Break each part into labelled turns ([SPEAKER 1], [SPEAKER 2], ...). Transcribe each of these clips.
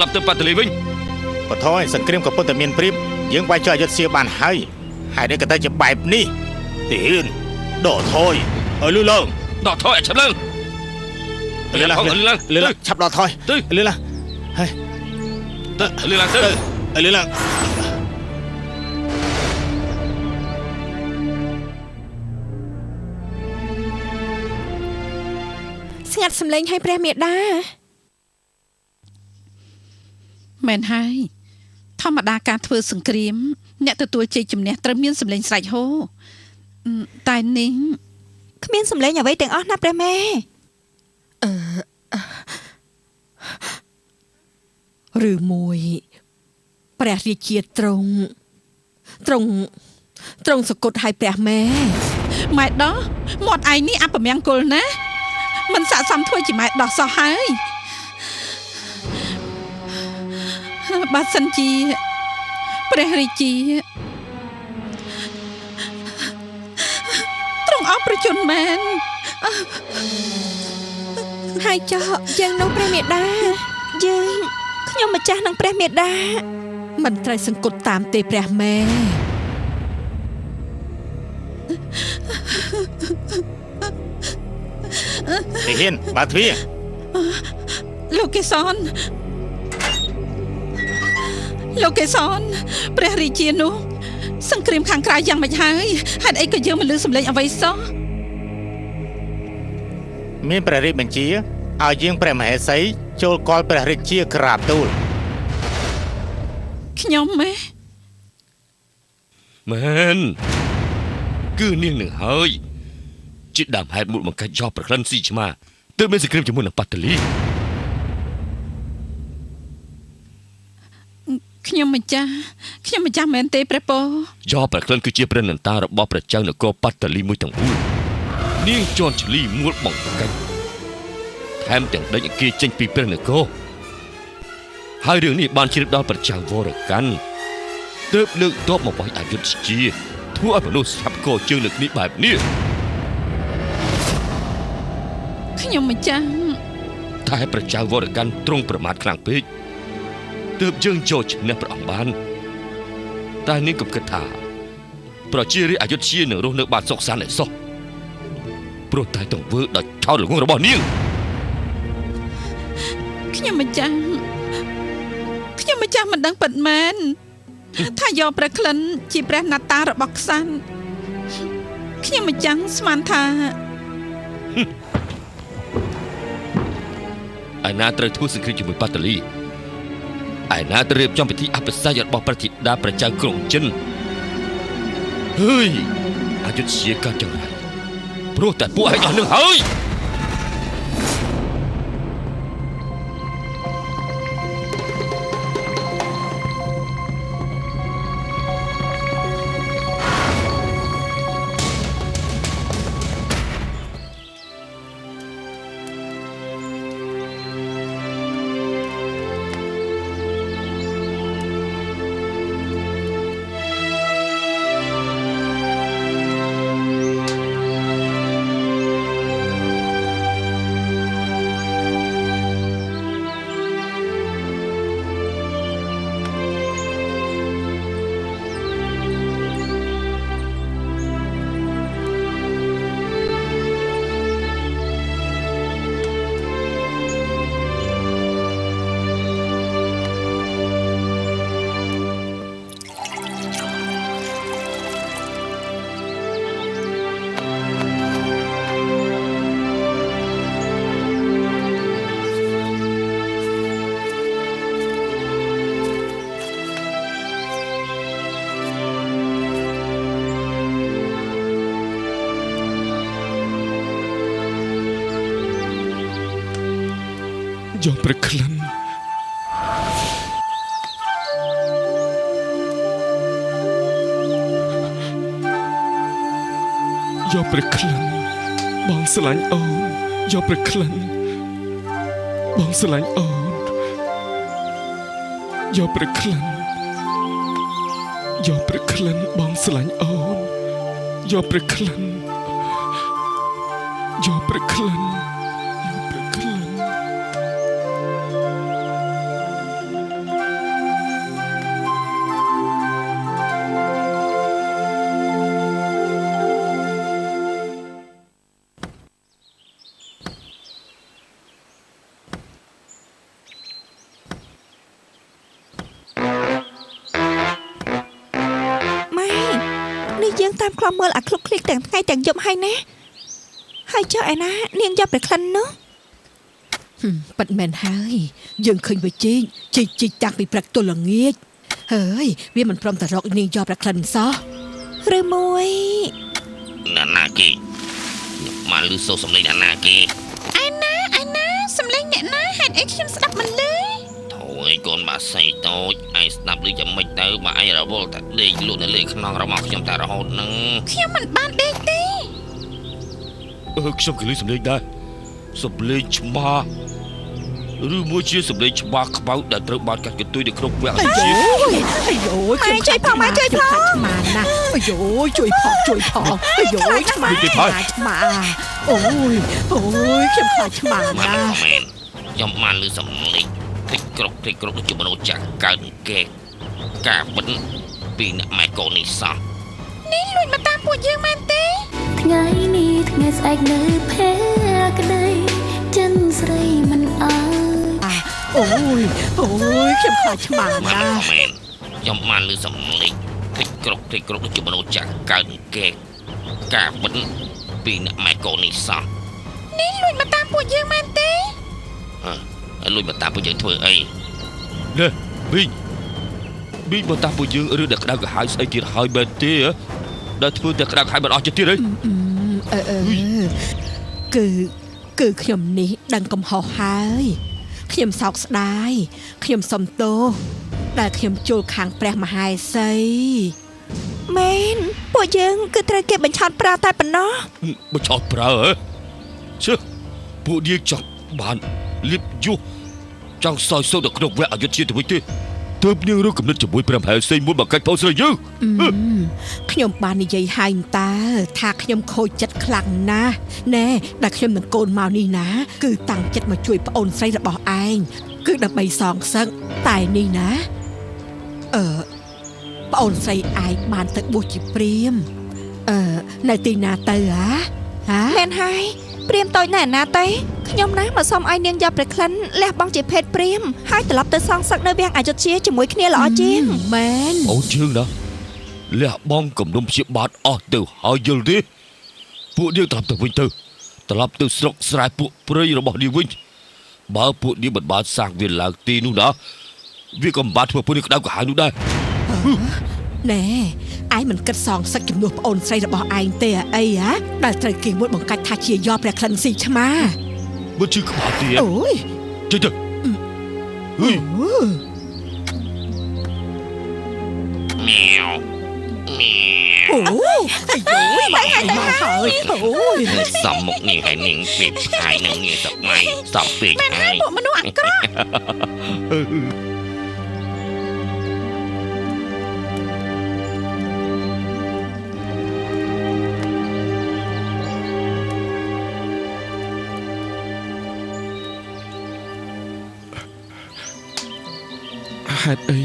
[SPEAKER 1] ត្រឡប់ទៅប៉ាតលីវិញ
[SPEAKER 2] បថយសង្គ្រាមក៏ពុតតែមានព្រៀបយើងវាយចុះអយុធ្យាបានហើយហេតុអីក៏ទៅជាបែបនេះទីហ៊ានដកថយឲ្យលឺឡើង
[SPEAKER 1] ដកថយឲ្យឆាប់ឡើង
[SPEAKER 2] លឺឡើងលឺឡើងឆាប់ដកថយលឺឡើងហើយ
[SPEAKER 1] ទៅលឺឡើងទៅ
[SPEAKER 2] លឺឡើង
[SPEAKER 3] ស្ងាត់សំឡេងឲ្យព្រះមេដា
[SPEAKER 4] មែនហើយធម្មតាការធ្វើសង្គ្រាមអ្នកទទួលជ័យជំនះត្រូវមានសម្លេងស្រែកហូតែនេះ
[SPEAKER 3] គ្មានសម្លេងអ្វីទាំងអស់ណាព្រះមេឬមួយព្រះរាជាទ្រង់សគត់ឲ្យព្រះមេ
[SPEAKER 4] ម៉ែដោះមាត់ឯងនេះអពមង្គលណាមិនស័ក្តិសមធ្វើជាម៉ែដោះសោះហើយបើសិនជាព្រះរាជាទ្រង់អស់ប្រជញ្ញមែន
[SPEAKER 3] ហើយចុះយើងនោះព្រះមេដាយើងខ្ញុំម្ចាស់នឹងព្រះមេដាមិនត្រូវសង្កត់តាមទេព្រះមេ
[SPEAKER 2] ទីហ៊ានបើទ្វា
[SPEAKER 4] លោកកេសនលោកកេសនព្រះរាជានោះសង្គ្រាមខាងក្រៅយ៉ាងម៉េចហើយហេតុអីក៏យើងមិនលឺសម្លេងអ្វីសោះ
[SPEAKER 2] មានព្រះរាជបញ្ជាឲ្យយើងព្រះមហេសីចូលកលព្រះរាជាក្រាបទូល
[SPEAKER 4] ខ្ញុំម៉េ
[SPEAKER 1] មែនគឺនាងនឹងហើយជាដើមហេតុមួយបង្កាច់យកប្រក្លិនស៊ីឆ្មាទើបមានសង្គ្រាមជាមួយនឹងប៉ាតលី
[SPEAKER 4] ខ្ញុំម្ចាស់មែនទេព្រះពោ
[SPEAKER 1] យកប្រក្លិនគឺជាព្រះនន្តារបស់ព្រះចៅនគរប៉ាតលីមួយទាំងមូលនាងជន់ឈ្លីមួលបង្កាច់ថែមទាំងដេញឲ្យគេចេញពីព្រះនគរហើយរឿងនេះបានជ្រាបដល់ព្រះចៅវរកាន់ទើបលើកទ័ពមកវាយអយុធ្យាធ្វើឲ្យមនុស្សស្រាប់កជើងលើកនេះបែបនេះ
[SPEAKER 4] ខ្ញុំម្ចាស់
[SPEAKER 1] តែព្រះចៅវរកាន់ទ្រង់ប្រមាថខ្លាំងពេកទើបយើងចូលឈ្នះព្រះអង្គបានតែនាងក៏គិតថាប្រជារាស្ត្រអយុធ្យានឹងរស់នៅបានសុខសាន្តឯសោះព្រោះតែទង្វើដ៏ឆោតល្ងង់របស់នាង
[SPEAKER 4] ខ្ញុំម្ចាស់មិនដឹងពិតមែនថាយកព្រះក្លិនជាព្រះណត្តារបស់ក្សត្រខ្ញុំម្ចាស់ស្មានថា
[SPEAKER 1] ឯណាត្រូវធ្វើសង្គ្រាមជាមួយប៉ាតលីឯណាត្រូវរៀបចំពិធីអភិសេករបស់ព្រះធីតាព្រះចៅក្រុងចិនហើយអយុធ្យាកើតចង្រៃព្រោះតែពួកឯងអស់នឹងហើយ
[SPEAKER 5] យកព្រះក្លិនយកព្រះក្លិនបងស្រឡាញ់អូនយកព្រះក្លិនបងស្រឡាញ់អូនយកព្រះក្លិនយកព្រះក្លិនបងស្រឡាញ់អូនយកព្រះក្លិនយកព្រះក្លិនយកព្រះក្លិន
[SPEAKER 3] យើងតាមខ្លំមើលអាឃ្លុកឃ្លីកទាំងថ្ងៃទាំងយប់ហើយណាហើយចុះឯណានាងយកព្រះក្លិននោះប៉ិតមែនហើយយើងឃើញវាជីកតាំងពីព្រឹកទល់ល្ងាចហើយវាមិនព្រមតែរកនាងយកព្រះក្លិនសោះឬមួយ
[SPEAKER 1] ណាណាគេមកលឺសូរសំឡេងណាណាគេ
[SPEAKER 4] ឯណាឯណាសំឡេងអ្នកណាហេតុអីខ្ញុំស្ដាប់មិនលឺ
[SPEAKER 1] ធូរឯកូនបាសីតូចឯងស្ដាប់លឺយ៉ាងម៉េចទៅបើឯងរវល់តែដេកលក់នៅលើខ្នងរបស់ខ្ញុំតែរហូតហ្នឹង
[SPEAKER 4] ខ្ញុំមិនបានដេកទេ
[SPEAKER 1] ខ្ញុំក៏លឺសំឡេងដែរសំឡេងឆ្មាឬមួយជាសំឡេងច្បាខ្មៅដែលត្រូវបានកាត់កន្ទុយនៅក្នុងវគ្គជា
[SPEAKER 3] អាយយខ្ញុំជួយផងមកជួយផងឆ្មាណាអាយយជួយផងជួយផងអាយយឆ្មាឆ្មាអូយអូយខ្ញុំខ្លាចឆ្មាណា
[SPEAKER 1] មែនខ្ញុំបានលឺសំឡេងคลิกក្រុកคลิกក្រុកដូចជាមនុស្សចាស់កើតកេការបិទពីអ្នកម៉ែកូននេះសោះ
[SPEAKER 4] នេះលួចមកតាមពួកយើងមែនទេ
[SPEAKER 6] ថ្ងៃនេះថ្ងៃស្អែកនៅភក្តីចិនស្រីមិនអើ
[SPEAKER 3] អូយអូយខ្ញុំខ្លាចឆ្មាណា
[SPEAKER 1] មែនខ្ញុំបានលឺសំឡេងคลิกក្រុកคลิกក្រុកដូចជាមនុស្សចាស់កើតកេការបិទពីអ្នកម៉ែកូននេះសោះ
[SPEAKER 4] នេះលួចមកតាមពួកយើងមែនទេ
[SPEAKER 1] លួចមកតាមពួកយើងធ្វើអីនេះមីងមីងមកតាមពួកយើងរឿងដែលក្តៅក្រហាយស្អីទៀតហើយមែនទេដែលធ្វើតែក្តៅក្រហាយមិនអស់ចិត្តទៀតហី
[SPEAKER 3] គឺខ្ញុំនេះដឹងកំហុសហើយខ្ញុំសោកស្ដាយខ្ញុំសុំទោសដែលខ្ញុំជល់ខាងព្រះមហេសីមែនពួកយើងគឺត្រូវគេបញ្ឆោតប្រើតែប៉ុណ្ណោះ
[SPEAKER 1] បញ្ឆោតប្រើហ៎ជឿពួកយើងចង់បានលៀបយុះចង់សោយសូត្រនៅក្នុងវគ្គអយុធជាទៅវិញទេទើបនាងរកកំណត់ជាមួយព្រះមហេសីមួយបង្កាច់ផងស្រីយើង
[SPEAKER 3] ខ្ញុំបាននិយាយហើយតើថាខ្ញុំខូចចិត្តខ្លាំងណាស់ណែដែលខ្ញុំនឹងកូនមកនេះណាគឺតាំងចិត្តមកជួយប្អូនស្រីរបស់ឯងគឺដើម្បីសងសឹកតែនេះណាប្អូនស្រីឯងបានទៅបួសជាព្រាហ្មណ៍នៅទីណាទៅហ៎មែនហើយព្រាហ្មណ៍តូចណែណាទេខ្ញុំណាមកសុំឲ្យនាងយកព្រះក្លិនលះបង់ជាភេទព្រាហ្មណ៍ហើយត្រឡប់ទៅសងសឹកនៅវាំងអយុធ្យាជាមួយគ្នាល្អជាងមែន
[SPEAKER 1] អូជើងណាលះបង់គំនុំព្យាបាទអស់ទៅហើយយល់ទេពួកនាងត្រឡប់ទៅវិញទៅត្រឡប់ទៅស្រុកស្រែពួកព្រៃរបស់នាងវិញបើពួកនាងមិនបានសាងវាឡើងទីនោះណាវាក៏មិនបានធ្វើពួកនាងក្តៅក្រហាយនោះដែរ
[SPEAKER 3] ណែឯងមិនគិតសងសឹកជំនួសប្អូនស្រីរបស់ឯងទេអីហ៎ដែលត្រូវគេមួយបង្កាច់ថាជាយកព្រះក្លិនស៊ីឆ្មា
[SPEAKER 1] មិនជឿក្បាលទេ
[SPEAKER 3] អូយ
[SPEAKER 1] ចេញទៅហឺមៀវមៀវ
[SPEAKER 3] អូអាយយមកហើយអូយ
[SPEAKER 1] សំមុខនាងហើយនាងពេកហើយនឹងនាងសប្បាយសំពេកហើយ
[SPEAKER 4] ពួកមនុស្សអាក្រក់
[SPEAKER 5] ហេតុអី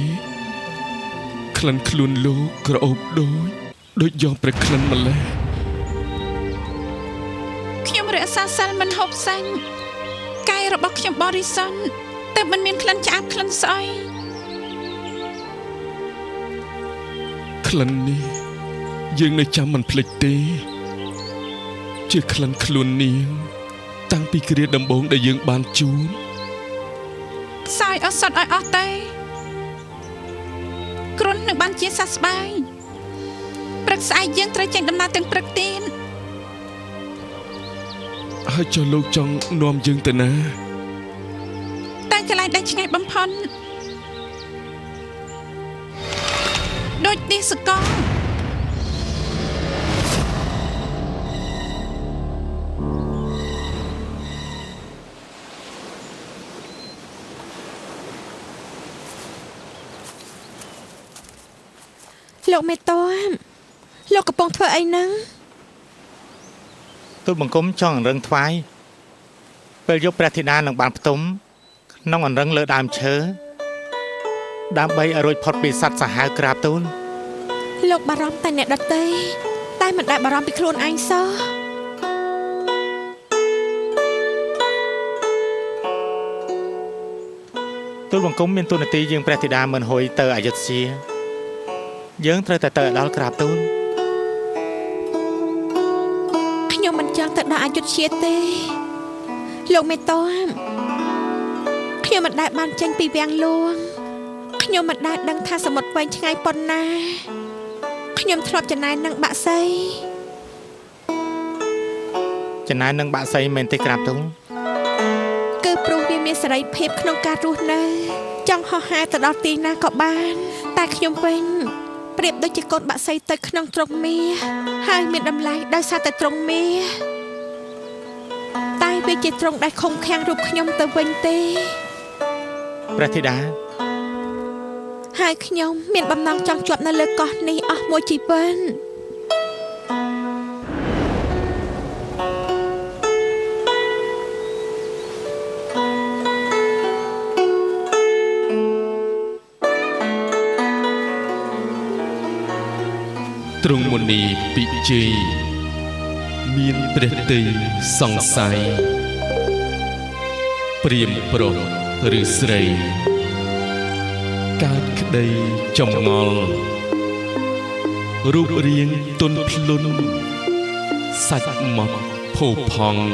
[SPEAKER 5] ក្លិនខ្លួនលោកក្រអូបដូចយកព្រះក្លិនម្លេះ
[SPEAKER 4] ខ្ញុំរក្សាសិលមិនហូបសាច់កាយរបស់ខ្ញុំបរិសុទ្ធតែមិនមានក្លិនឆ្អាបក្លិនស្អុយ
[SPEAKER 5] ក្លិននេះយើងនៅចាំមិនភ្លេចទេជាក្លិនខ្លួននាងតាំងពីគ្រាដំបូងដែលយើងបានជួប
[SPEAKER 4] សោយអស់សុទ្ធឲ្យអស់ទៅគ្រុននឹងបានជាសះស្បើយព្រឹកស្អែកយើងត្រូវចេញដំណើរទាំងព្រឹកទៀត
[SPEAKER 5] ហើយចុះលោកចង់នាំយើងទៅណា
[SPEAKER 4] តែកន្លែងដែលឆ្ងាយបំផុតដូចទីសកល
[SPEAKER 3] លោកមេតមលោកកំពុងធ្វើអីហ្នឹង
[SPEAKER 2] ទូលបង្គំចង់អង្រឹងថ្វាយពេលយកព្រះធីតានឹងបានផ្ទុំក្នុងអង្រឹងលើដើមឈើដើម្បីឲ្យរួចផុតពីសត្វសាហាវក្រាបទូល
[SPEAKER 3] លោកបារម្ភតែអ្នកដទៃតែមិនដែលបារម្ភពីខ្លួនឯងសោះ
[SPEAKER 2] ទូលបង្គំមានទូនាទីយើងព្រះធីតាមិនហុយទៅអយុធ្យាយើងត្រូវតែទៅដល់ក្រាបទូល
[SPEAKER 3] អយុធ្យាទេលោកមេតមខ្ញុំមិនដែលបានចេញពីវាំងលួងខ្ញុំមិនដែលដឹងថាសមុទ្រវែងឆ្ងាយប៉ុណ្ណាខ្ញុំធ្លាប់ចំណែននឹងបាក់សី
[SPEAKER 2] ចំណែននឹងបាក់សីមែនទេក្រាបទូល
[SPEAKER 3] គឺព្រោះវាមានសេរីភាពក្នុងការរស់នៅចង់ហោះហើរទៅដល់ទីណាក៏បានតែខ្ញុំវិញប្រៀបដូចជាកូនបាក់សីទៅក្នុងទ្រុងមាសហើយមានតម្លៃដោយសារតែទ្រុងមាសតែវាជាទ្រុងដែលខំខាំងរូបខ្ញុំទៅវិញទេ
[SPEAKER 2] ព្រះធីតា
[SPEAKER 3] ហើយខ្ញុំមានបំណងចង់ជាប់នៅលើកោះនេះអស់មួយជីវិត
[SPEAKER 5] ទ្រង់មុនីពិជ័យមានព្រះទ័យសង្ស័យព្រាមប្រុសឬស្រីកើតក្តីចម្ងល់រូបរាងទន់ភ្លន់សាច់ម៉ត់ផូរផង់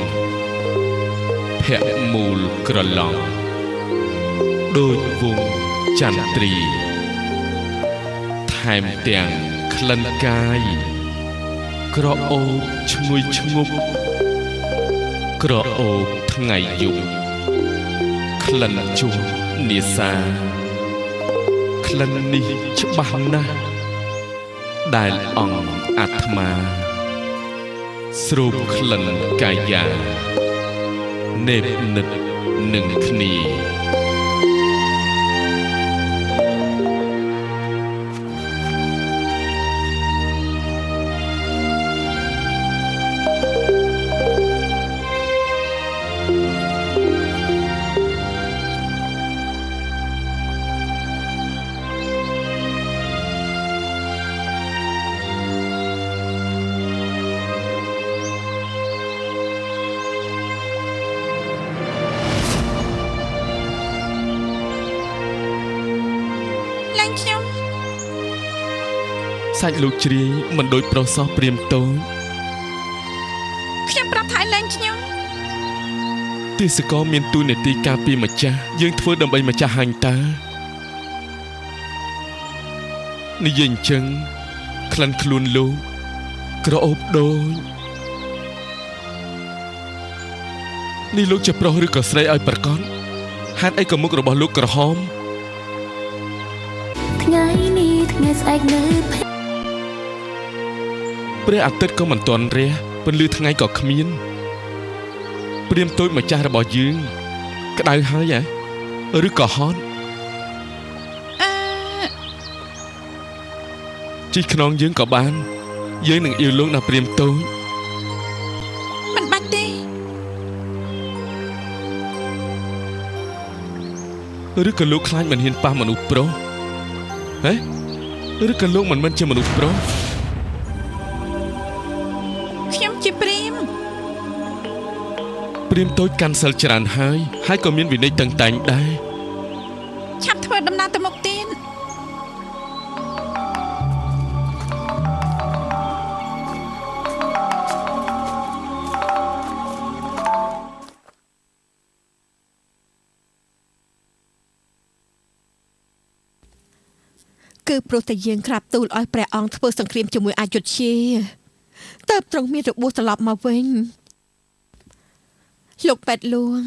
[SPEAKER 5] ភៈមូលក្រឡងដូចវងចន្ទ្រីថែមទាំងក្លិនកាយក្រអូបឈ្ងុយឈ្ងប់ក្រអូបថ្ងៃយប់ក្លិនជុំនេសាក្លិននេះច្បាស់ណាស់ដែលអង្គអាត្មាស្រូបក្លិនកាយាណេបនិតនឹងគ្នាសាច់លោកជ្រាយមិនដូចប្រុសសោះព្រាមតូច
[SPEAKER 4] ខ្ញុំប្រាប់ថាឲ្យលែងខ្ញុំ
[SPEAKER 5] ទេសកលមានទូនាទីការពារម្ចាស់យើងធ្វើដើម្បីម្ចាស់ហាញ់តើនិយាយអញ្ចឹងក្លិនខ្លួនលោកក្រអូបដូចនេះលោកជាប្រុសឬក៏ស្រីឲ្យប្រកបហេតុអីក៏មុខរបស់លោកក្រហម
[SPEAKER 6] ថ្ងៃនេះថ្ងៃស្អែកនៅ
[SPEAKER 5] ព្រះអាទិត្យក៏មិនទាន់រះពន្លឺថ្ងៃក៏គ្មានព្រាមតូចម្ចាស់របស់យើងក្តៅហើយហ៎ឬក៏ហត់ជីកខ្នងយើងក៏បានយើងនឹងអៀវលោកដល់ព្រាមតូច
[SPEAKER 4] មិនបាច់ទេ
[SPEAKER 5] ឬក៏លោកខ្លាចមិនហ៊ានប៉ះមនុស្សប្រុសហ៎ឬក៏លោកមិនមែនជាមនុស្សប្រុស
[SPEAKER 4] ខ្ញុំជាព្រាម
[SPEAKER 5] ព្រាមតូចកាន់សិលច្រើនហើយហើយក៏មានវិន័យតឹងតែងដែរ
[SPEAKER 4] ឆាប់ធ្វើដំណើរទៅមុខទៀត
[SPEAKER 3] គឺព្រោះតែយើងក្រាបទូលឲ្យព្រះអង្គធ្វើសង្គ្រាមជាមួយអយុធ្យាតើបទ្រង់មានរបួសត្រឡប់មកវិញលោកពេទ្យលួង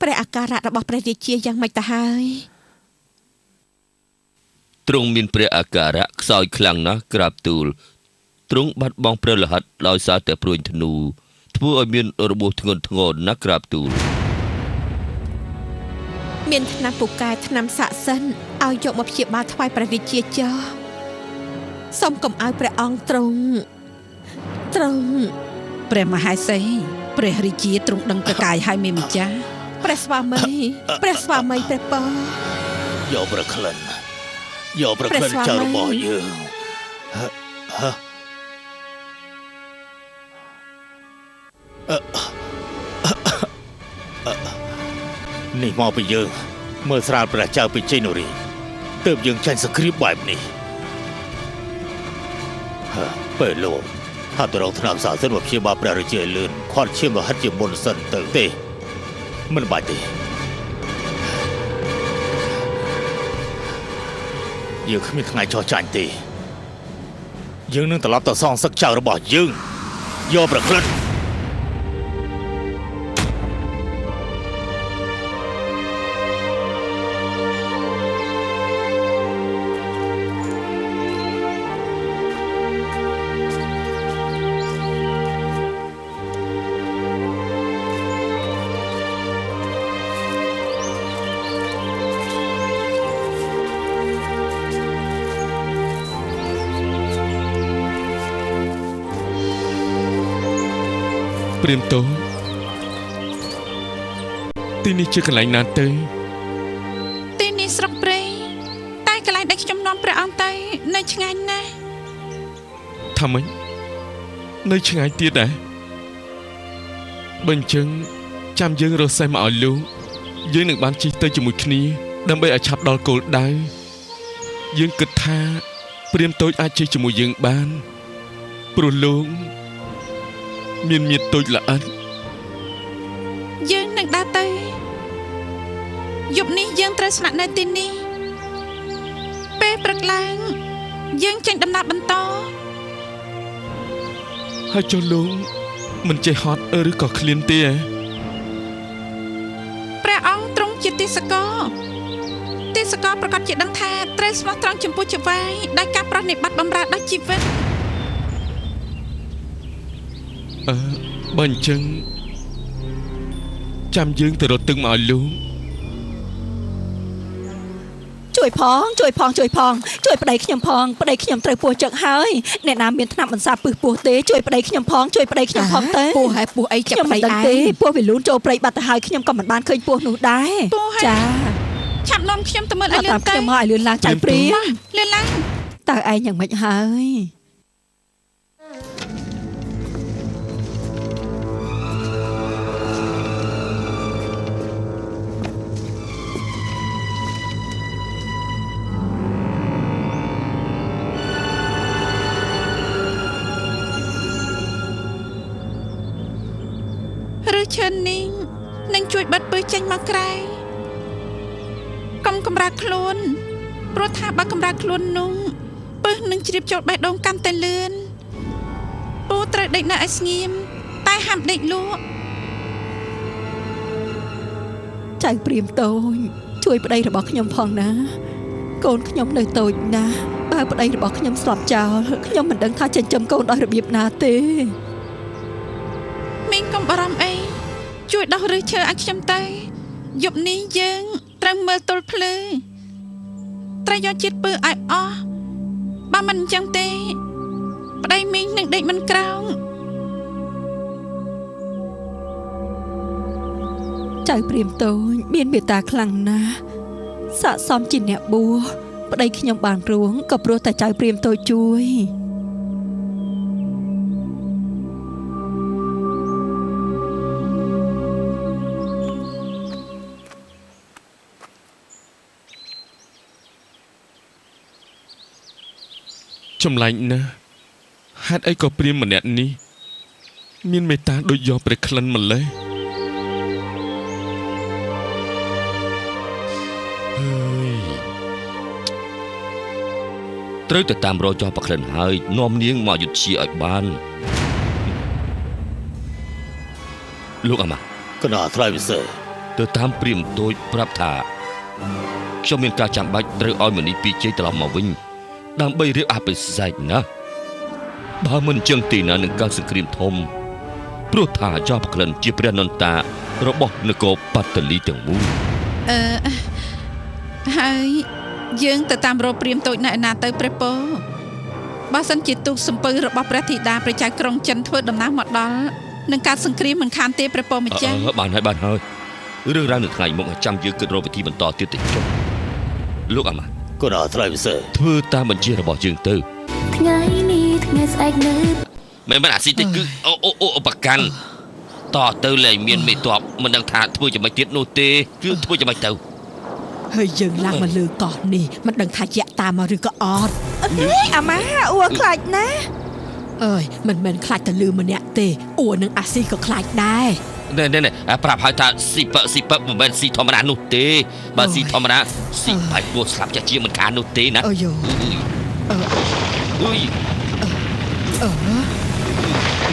[SPEAKER 3] ព្រះអាការៈរបស់ព្រះរាជាយ៉ាងម៉េចទៅហើយ
[SPEAKER 1] ទ្រង់មានព្រះអាការៈខ្សោយខ្លាំងណាស់ក្រាបទូលទ្រង់បាត់បង់ព្រះលោហិតដោយសារតែព្រួញធ្នូធ្វើឲ្យមានរបួសធ្ងន់ធ្ងរណាស់ក្រាបទូល
[SPEAKER 3] មានថ្នាំពូកែថ្នាំស័ក្តិសិទ្ធិឲ្យយកមកព្យាបាលថ្វាយព្រះរាជាចុះសូមកុំឲ្យព្រះអង្គទ្រង់
[SPEAKER 4] ព្រះមហេសីព្រះរាជាទ្រង់ដឹងប្រកាយហើយមេម្ចាស់
[SPEAKER 3] ព្រះស្វាមីព្រះស្វាមីព្រះពរ
[SPEAKER 7] យកប្រក្លិនយកប្រក្លិនចៅរបស់យើងនេះមកពីយើងមើលស្រាលព្រះចៅពិជ័យនរីទើបយើងចាញ់សង្គ្រាមបែបនេះពេលលោក ថាទៅរកថ្នាំសាសិនមកព្យាបាលព្រះរាជាឲ្យលឿនខាត់ឈាមលោហិតជាមុនសិនទៅទេមិនបាច់ទេយើងគ្មានថ្ងៃចោះចាញ់ទេយើងនឹងត្រឡប់ទៅសងសឹកចៅរបស់យើងយកប្រក្លិន
[SPEAKER 5] ព្រាមតូចទីនេះជាកន្លែងណាទៅ
[SPEAKER 4] ទីនេះស្រុកព្រៃតែកន្លែងដែលខ្ញុំនាំព្រះអង្គទៅនៅឆ្ងាយណាស់
[SPEAKER 5] ថាម៉េចនៅឆ្ងាយទៀតដែរបើអញ្ចឹងចាំយើងរកសេះមកឲ្យលោកយើងនឹងបានជិះទៅជាមួយគ្នាដើម្បីឲ្យឆាប់ដល់គោលដៅយើងគិតថាព្រាមតូចអាចជិះជាមួយយើងបានព្រោះលោកមានមៀតតូចល្អិត
[SPEAKER 4] យើងនឹងដើរទៅយប់នេះយើងត្រូវស្នាក់នៅទីនេះពេលព្រឹកឡើងយើងចេញដំណើរបន្ត
[SPEAKER 5] ហើយចុះលោកមិនចេះហត់ឬក៏ឃ្លានទេ
[SPEAKER 4] ព្រះអង្គទ្រង់ជាទេសកលទេសកលប្រកាសជាដឹងថាត្រូវស្មោះត្រង់ចំពោះចៅហ្វាយដោយការប្រណិប័តបម្រើដល់ជីវិត
[SPEAKER 5] បើអញ្ចឹងចាំយើងទៅរកទឹកមកឲ្យលោក
[SPEAKER 3] ជួយផងជួយផងជួយផងជួយប្តីខ្ញុំផងប្តីខ្ញុំត្រូវពោះចឹកហើយអ្នកណាមានថ្នាំបន្សាបពឹសពោះទេជួយប្តីខ្ញុំផងជួយប្តីខ្ញុំផងទៅពោះហើយពោះអីចាប់ប្តីឯងទេពោះវាលូនចូលព្រៃបាត់ទៅហើយខ្ញុំក៏មិនបានឃើញពោះនោះដែរចា
[SPEAKER 4] ឆាប់នាំខ្ញុំទៅមើលឲ្យលឿនទៅ
[SPEAKER 3] ខ្ញុំមកឲ្យលឿនឡើងចៅព្រាម
[SPEAKER 4] លឿនឡើង
[SPEAKER 3] តើឯងយ៉ាងម៉េចហើយ
[SPEAKER 4] ឬឈើនេះនឹងជួយបិទពឹសចេញមកក្រៅកុំកម្រើកខ្លួនព្រោះថាបើកម្រើកខ្លួននោះពឹសនឹងជ្រាបចូលបេះដូងកាន់តែលឿនពូត្រូវដេកនៅឲ្យស្ងៀមតែហាមដេកលក់
[SPEAKER 3] ចៅព្រាមតូចជួយប្តីរបស់ខ្ញុំផងណាកូនខ្ញុំនៅតូចណាស់បើប្តីរបស់ខ្ញុំស្លាប់ចោលខ្ញុំមិនដឹងថាចិញ្ចឹមកូនដោយរបៀបណាទេ
[SPEAKER 4] មីងកុំបារម្ភអីជួយដោះឫសឈើឲ្យខ្ញុំទៅយប់នេះយើងត្រូវមើលទល់ភ្លឺត្រូវយកជាតិពឹសឲ្យអស់បើមិនអញ្ចឹងទេប្តីមីងនឹងដេកមិនក្រោង
[SPEAKER 3] ចៅព្រាមតូចមានមេត្តាខ្លាំងណាស់ស័ក្តិសមជាអ្នកបួសប្តីខ្ញុំបានរួងក៏ព្រោះតែចៅព្រាមតូចជួយ
[SPEAKER 5] ចម្លែកណាស់ហេតុអីក៏ព្រាមម្នាក់នេះមានមេត្តាដូចយកព្រះក្លិនម្ល៉េះ
[SPEAKER 1] ហើយត្រូវទៅតាមរកយកព្រះក្លិនហើយនាំនាងមកយុទ្ធជាឲ្យបានលោកអាម៉ា
[SPEAKER 7] កណាថ្លៃពិសេស
[SPEAKER 1] ទៅតាមព្រាមតូចប្រាប់ថាខ្ញុំមានការចាំបាច់ត្រូវឲ្យមនីពីជ័យត្រឡប់មកវិញដើម្បីរៀបអភិសេកណាបើមិនចឹងទីណានឹងកើតសង្គ្រាមធំព្រោះថាចោប្រក្លិនជាព្រះនន្តារបស់នគរបត្តលីទាំងមូល
[SPEAKER 4] ហើយយើងទៅតាមរកព្រាមតូចនៅឯណាទៅព្រះពោបើសិនជាទូកសំពៅរបស់ព្រះធីតាព្រះចៅក្រុងចិនធ្វើដំណើរមកដល់នឹងកើតសង្គ្រាមមិនខានទេព្រះពោម្ចាស់
[SPEAKER 1] បានហើយបានហើយរឿងរ៉ាវនៅថ្ងៃមុខចាំយើងគិតរកវិធីបន្តទៀតទៅចុះលោកអាម៉ា
[SPEAKER 7] ក៏ដល់ថ្លៃពិសេស
[SPEAKER 1] ធ្វើតាមបញ្ជារបស់យើងទៅ
[SPEAKER 6] ថ្ងៃនេះថ្ងៃស្អែកនៅ
[SPEAKER 1] មិនអាស៊ីតិចគឺអូអូអូប្រកាន់តទៅលែងមានមេតបមិនដឹងថាធ្វើយ៉ាងម៉េចទៀតនោះទេគឺធ្វើយ៉ាងម៉េចទៅ
[SPEAKER 3] ហើយយើងឡើងមកលើកោះនេះមិនដឹងថាជាក់តាមមកឬក៏អត់អាម៉ាអួខ្លាចណាស់ អើយមិនមែនខ្លាចតែលឺម្នាក់ទេអួនឹងអាស៊ីក៏ខ្លាចដែរ
[SPEAKER 1] នេះប្រាប់ហើយថាស៊ីពស៊ីពមិនមែនស៊ីធម្មតានោះទេបើស៊ីធម្មតាស៊ីបាយពោះស្លាប់ចាស់ជាមិនខាននោះទេណា
[SPEAKER 3] អើយ
[SPEAKER 1] អើយ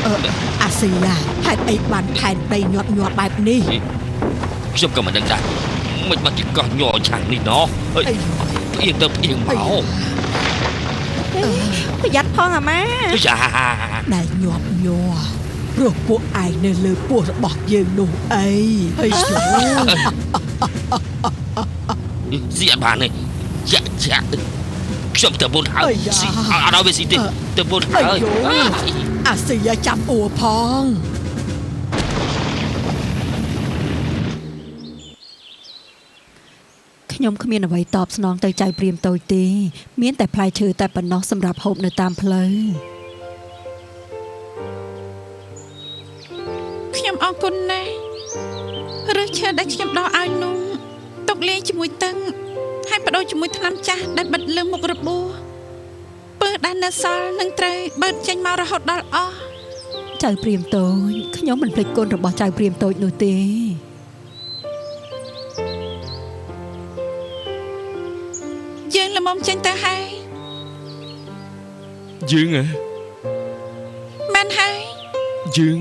[SPEAKER 3] អឺអាស៊ីឡាហេតុអីបានផែនដីញាត់ញាត់បែបនេះ
[SPEAKER 1] ខ្ញុំក៏មិនដឹងដែរមិនមកជាកោះញ័រឆាំងនេះណោះអើយផ្អៀងទៅផ្អៀងមក
[SPEAKER 4] ប្រយ័ត្នផងអាម៉ា
[SPEAKER 1] យ៉ា
[SPEAKER 3] ដែលញាប់ញ័រព្រោះពួកឯងនៅលើពោះរបស់យើងនោះអីហើយស្លោ
[SPEAKER 1] ស៊ីអត់បានទេចាក់ចាក់ខ្ញុំទៅមុនហើយស៊ីអត់ឲ្យវាស៊ីទេទៅមុនហើយ
[SPEAKER 3] អាស៊ីចាំអួផង
[SPEAKER 8] ខ្ញុំគ្មានអ្វីតបស្នងទៅចៅព្រាមតូចទេមានតែផ្លែឈើតែប៉ុណ្ណោះសម្រាប់ហូបនៅតាមផ្លូវ
[SPEAKER 4] ខ្ញុំអរគុណណាស់ឬឈើដែលខ្ញុំដោះឲ្យនោះទុកលាយជាមួយទឹកហើយបដូរជាមួយថ្នាំចាស់ដែលបិទលើមុខរបួសពើដែលនៅសល់នឹងត្រូវបើកចេញមករហូតដល់អស់
[SPEAKER 8] ចៅព្រាមតូចខ្ញុំមិនភ្លេចគុណរបស់ចៅព្រាមតូចនោះទេ
[SPEAKER 4] យើងល្មមចេញទៅហើយ
[SPEAKER 5] យើងហ៎
[SPEAKER 4] មែនហើយ
[SPEAKER 5] យើង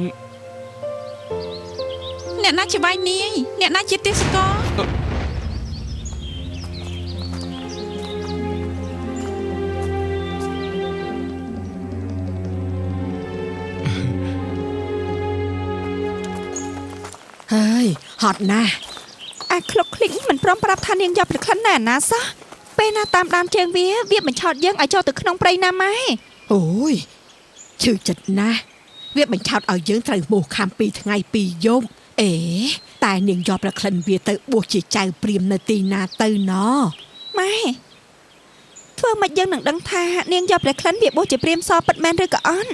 [SPEAKER 4] អ្នកណាជាវាយនាយអ្នកណាជាទេសកល
[SPEAKER 3] ហើយហត់ណាស់
[SPEAKER 4] អាក្លុកក្លីកមិនព្រមប្រាប់ថានាងយកប្រក្លិនណែណាសោះពេលណាតាមដានជើងវាវាបញ្ឆោតយើងឲ្យចូលទៅក្នុងព្រៃណាម៉ែ
[SPEAKER 3] អូយឈឺចិត្តណាស់វាបញ្ឆោតឲ្យយើងត្រូវមោះខាំ2ថ្ងៃ2យប់អេតែនាងយកប្រក្លិនវាទៅបួសជាចៅព្រាមនៅទីណាទៅណ
[SPEAKER 4] ម៉ែធ្វើមិនយើងនឹងដឹងថានាងយកប្រក្លិនវាបួសជាព្រាមសពិតមែនឬក៏អត់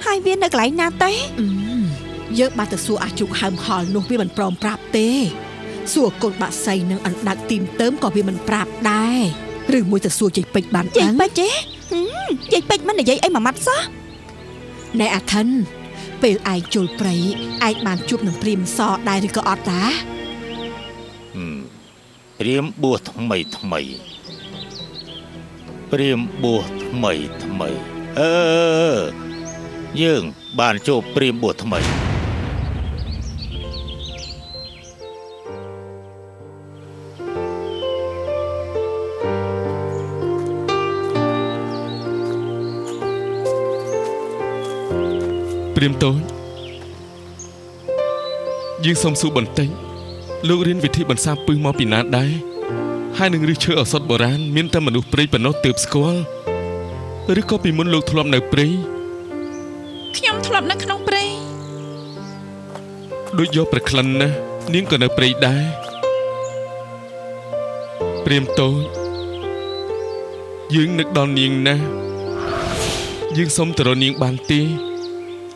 [SPEAKER 4] ហើយវានៅកន្លែងណាទេ
[SPEAKER 3] យើងបានទៅសួរអាជុកហើមហល់នោះវាមិនព្រមប្រាប់ទេសួរកូនបាក់សីនឹងអណ្ដើកទីមเติมក៏វាមិនប្រាប់ដែរឬមួយទៅសួរជ័យពេជ្របាន
[SPEAKER 4] ដឹងជ័យពេជ្រទេជ័យពេជ្រមិននិយាយអីមួយម៉ាត់សោះ
[SPEAKER 3] ណែអាថិនពេលឯងជុលព្រៃឯងបានជួបនឹងព្រាមសដែរឬក៏អត់តា
[SPEAKER 7] ព្រាមបួសថ្មីថ្មីព្រាមបួសថ្មីថ្មីអឺយើងបានជួបព្រាមបួសថ្មី
[SPEAKER 5] ព្រាមតូចយើងសូមសួរបន្តិចលោករៀនវិធីបន្សាបពឹសមកពីណាដែរហើយនឹងឫសឈើឱសថបុរាណមានតែមនុស្សព្រៃប៉ុណ្ណោះទើបស្គាល់ឬក៏ពីមុនលោកធ្លាប់នៅព្រៃ
[SPEAKER 4] ខ្ញុំធ្លាប់នៅក្នុងព្រៃ
[SPEAKER 5] ដូចយកប្រក្លិនណានាងក៏នៅព្រៃដែរព្រាមតូចយើងនឹកដល់នាងណាស់យើងសូមទៅរកនាងបានទេ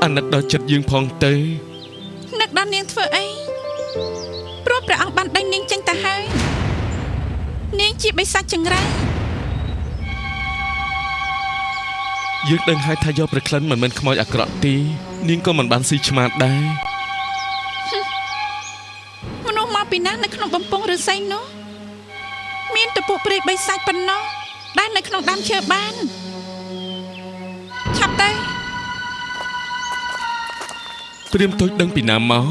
[SPEAKER 5] អាណិតដល់ចិត្តយើងផងទៅ
[SPEAKER 4] នឹកដល់នាងធ្វើអីព្រោះព្រះអង្គបានដេញនាងចេញទៅហើយនាងជាបិសាចចង្រៃ
[SPEAKER 5] យើងដឹងហើយថាយកប្រក្លិនមិនមែនខ្មោចអាក្រក់ទេនាងក៏មិនបានស៊ីឆ្មាដែរ
[SPEAKER 4] មនុស្សមកពីណានៅក្នុងបំពង់ឫស្សីនោះមានតែពួកព្រាយបិសាចប៉ុណ្ណោះដែលនៅក្នុងដើមឈើបានឆាប់ទៅ
[SPEAKER 5] ព្រាមតូចដឹងពីណាមក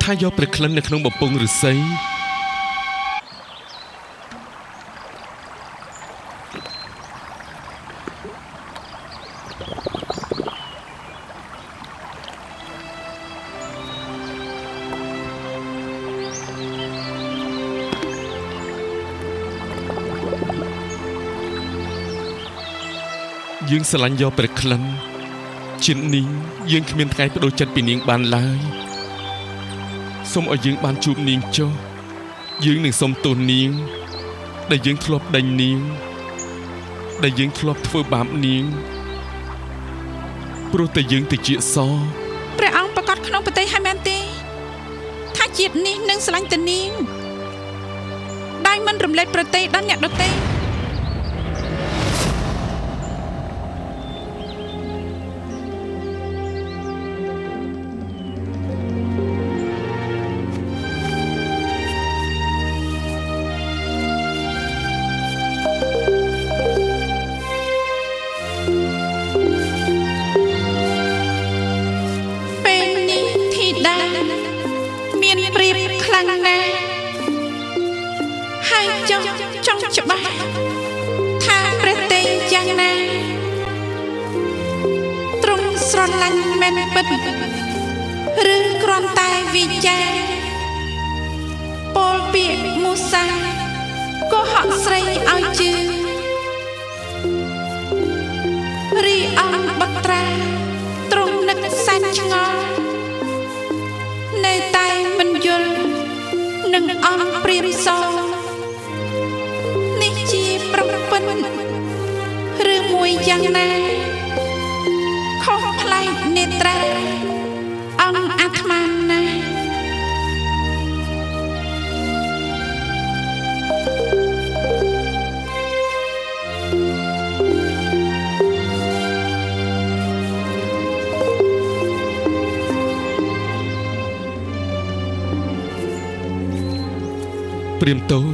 [SPEAKER 5] ថាយកប្រក្លិននៅក្នុងបំពង់ឫស្សីយើងស្រឡាញ់យកប្រក្លិនជាតិនេះយើងគ្មានថ្ងៃបដូរចិត្តពីនាងបានឡើយសូមឲ្យយើងបានជួបនាងចុះយើងនឹងសូមទោសនាងដែលយើងធ្លាប់ដេញនាងដែលយើងធ្លាប់ធ្វើបាបនាងព្រោះតែយើងទៅជាស
[SPEAKER 4] ព្រះអង្គប្រកាសក្នុងប្រទេសហើយមែនទេថាជាតិនេះនឹងស្រឡាញ់តែនាងដោយមិនរំលែកប្រទេសដល់អ្នកដទៃ មែនពិតឬគ្រាន់តែវិចារពលពាក្យមូសាក៏ហក់ស្រីឲ្យជឿរីអង្គបត្រាទ្រង់នឹកសែនឆ្ងល់នៅតែមិនយល់នឹងអង្គព្រាមសនេះជាប្រពន្ធឬមួយយ៉ាងណាខុសប្លែកនេត្រាអង្គអាត្មាណា
[SPEAKER 5] ព្រាមតូច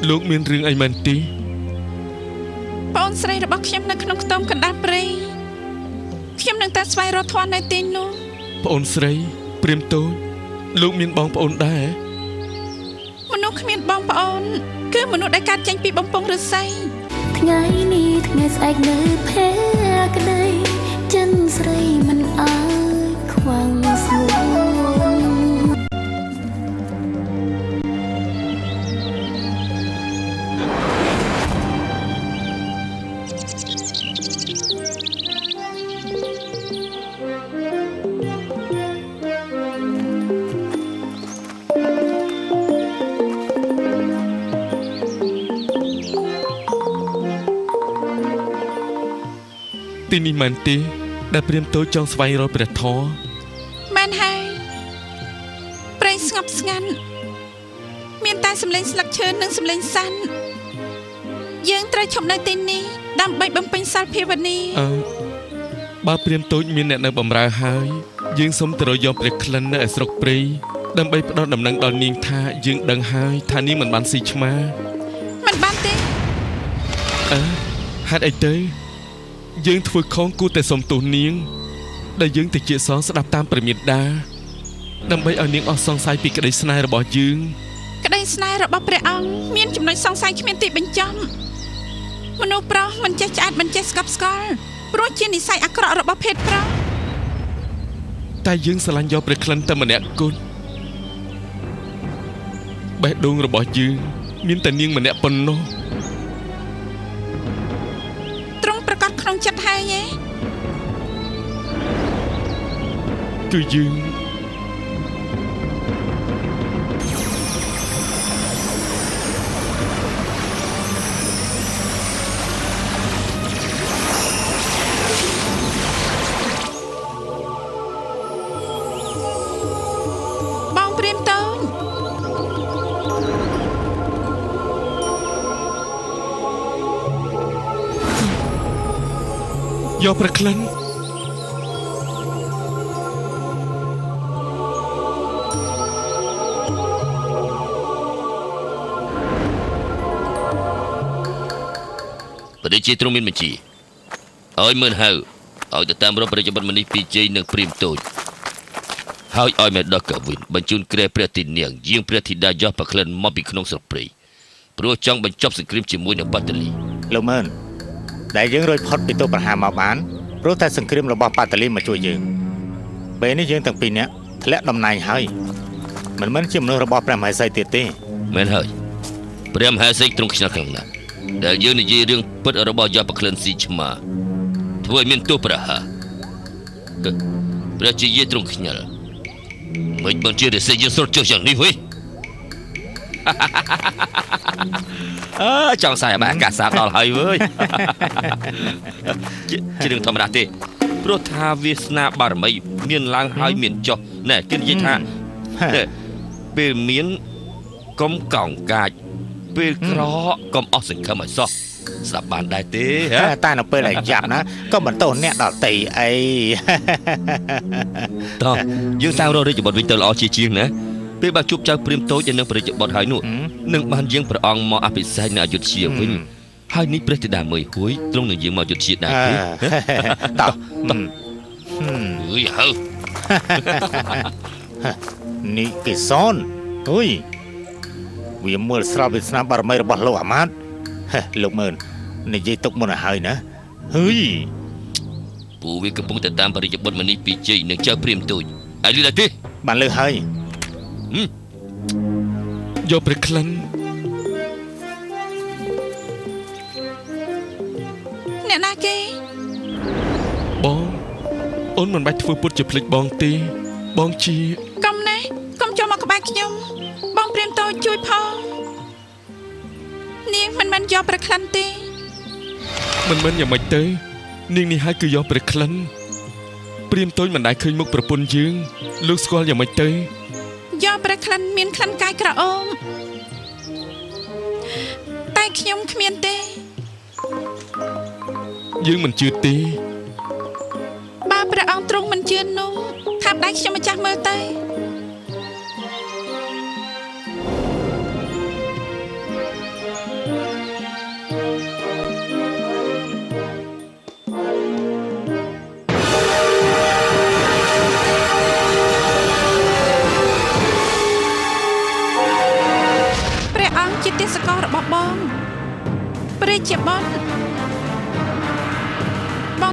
[SPEAKER 5] លោកមានរឿងអីមែនទេ
[SPEAKER 4] បងស្រីរបស់ខ្ញុំនៅក្នុងខ្ទមកណ្ដាលព្រៃខ្ញុំនឹងតែស្វែងរកធម៌នៅទីនោះ
[SPEAKER 5] ប្អូនស្រីព្រាមតូចលោកមានបងប្អូនដែរ
[SPEAKER 4] មនុស្សគ្មានបងប្អូនគឺមនុស្សដែលកើតចេញពីបំពង់ឫស្សី
[SPEAKER 6] ថ្ងៃនេះថ្ងៃស្អែកនៅភក្តីចិនស្រីមិនអាចខ្វល់ស្ងួន
[SPEAKER 5] ទីនេះមែនទេដែលព្រាមតូចចង់ស្វែងរកព្រះធម៌
[SPEAKER 4] មែនហើយព្រៃស្ងប់ស្ងាត់មានតែសំឡេងស្លឹកឈើនិងសំឡេងសត្វយើងត្រូវឈប់នៅទីនេះដើម្បីបំពេញសិលភាវនា
[SPEAKER 5] បើព្រាមតូចមានអ្នកនៅបម្រើហើយយើងសូមទៅរកយកព្រះក្លិននៅឯស្រុកព្រៃដើម្បីផ្ដល់ដំណឹងដល់នាងថាយើងដឹងហើយថានាងមិនបានស៊ីឆ្មា
[SPEAKER 4] មិនបានទេ
[SPEAKER 5] ហេតុអីទៅយើងធ្វើខុសគួរតែសុំទោសនាងដែលយើងទៅជាសងស្ដាប់តាមព្រះមេត្តាដើម្បីឲ្យនាងអស់សង្ស័យពីក្តីស្នេហ៍របស់យើង
[SPEAKER 4] ក្តីស្នេហ៍របស់ព្រះអង្គមានចំណុចសង្ស័យគ្មានទីបញ្ចប់មនុស្សប្រុសមិនចេះឆ្អែតមិនចេះស្កប់ស្កល់ព្រោះជានិស័យអាក្រក់របស់ភេទប្រុស
[SPEAKER 5] តែយើងស្រឡាញ់យកព្រះក្លិនតែម្នាក់គត់បេះដូងរបស់យើងមានតែនាងម្នាក់ប៉ុណ្ណោះ
[SPEAKER 4] ក្នុងចិត្តហើយឯង
[SPEAKER 5] គឺយើង
[SPEAKER 4] បងព្រាមតូច
[SPEAKER 5] យកព្រះក្លិន
[SPEAKER 1] ព្រះជាទ្រង់មានបញ្ជាឲ្យមើលហៅឲ្យទៅតាមរកប្រជាបុត្រមនីពីជ័យនិងព្រាមតូចហើយឲ្យមេដោះកវិនបញ្ជូនគ្រែព្រះទីនាងយាងព្រះធីតាយកព្រះក្លិនមកពីក្នុងស្រុកព្រៃព្រោះចង់បញ្ចប់សង្គ្រាមជាមួយនឹងបាតលី
[SPEAKER 2] លោកមើលដែលយើងរួចផុតពីទោសប្រហារមកបានព្រោះតែសង្គ្រាមរបស់បាតលីមកជួយយើងពេលនេះយើងទាំងពីរនាក់ធ្លាក់តំណែងហើយមិនមែនជាមនុស្សរបស់ព្រះមហេសីទៀតទេ
[SPEAKER 1] មែនហើយព្រះមហេសីទ្រង់ខ្ជិលខ្លាំងណាស់ដែលយើងនិយាយរឿងពិតរបស់យកប្រក្លិនស៊ីឆ្មាធ្វើឲ្យមានទោសប្រហារព្រះជាយាទ្រង់ខ្ជិលមិនបានជារិស័យយើងស្រុតចុះយ៉ាងនេះវិញចង់សាយអាកាសសាដល់ហើយវើយជារឿងធម្មតាទេព្រោះថាវាសនាបារមីមានឡើងហើយមានចុះណែគេនិយាយថាពេលមានកុំកោងកាចពេលក្រកុំអស់សង្ឃឹមឲ្យសោះស្ដាប់បានដែរទេ
[SPEAKER 2] តែនៅពេលដែលយ៉ាប់ណាក៏មិនទោសអ្នកដតីអី
[SPEAKER 1] តោះយើងតាមរករាជបុត្រវិញទៅល្អជាជាងណាពេលបើជួបចៅព្រាមតូចនិងព្រះរាជបុត្រហើយនោះនឹងបានយាងព្រះអង្គមកអភិសេកនៅអយុធ្យាវិញហើយនេះព្រះធីតាមើយហួយទ្រង់នឹងយាងមកអយុធ្យាដែរទេ
[SPEAKER 2] តោះ
[SPEAKER 1] អើយហើ
[SPEAKER 2] នេះគេសនអុយវាមើលស្រាប់វាសនាបារមីរបស់លោកអាមាត្យលោកមើលនិយាយទុកមុនឲ្យហើយណាហើយ
[SPEAKER 1] ពួកវាកំពុងតែតាមបរិយាបុត្រមនីពីជ័យនិងចៅព្រាមតូចឯងឮដែរទេ
[SPEAKER 2] បានឮហើយ
[SPEAKER 5] យកព្រះក្លិន
[SPEAKER 4] អ្នកណាគេ
[SPEAKER 5] បងអូនមិនបាច់ធ្វើពុតជាភ្លេចបងទេបងជា
[SPEAKER 4] កុំណាកុំចូលមកក្បែរខ្ញុំបងព្រាមតូចជួយផងនាងមិនមែនយកព្រះក្លិនទេ
[SPEAKER 5] មិនមែនយ៉ាងម៉េចទេនាងនេះហើយគឺយកព្រះក្លិនព្រាមតូចមិនដែលឃើញមុខប្រពន្ធយើងលោកស្គាល់យ៉ាងម៉េចទៅ
[SPEAKER 4] យកព្រះក្លិនមានក្លិនកាយក្រអូបតែខ្ញុំគ្មានទេ
[SPEAKER 5] យើងមិនជឿទេ
[SPEAKER 4] បើព្រះអង្គទ្រង់មិនជឿនោះខាប់ដៃខ្ញុំម្ចាស់មើលទៅព្រះអង្គជាទេសកលរបស់បងព្រះជាបុត្រ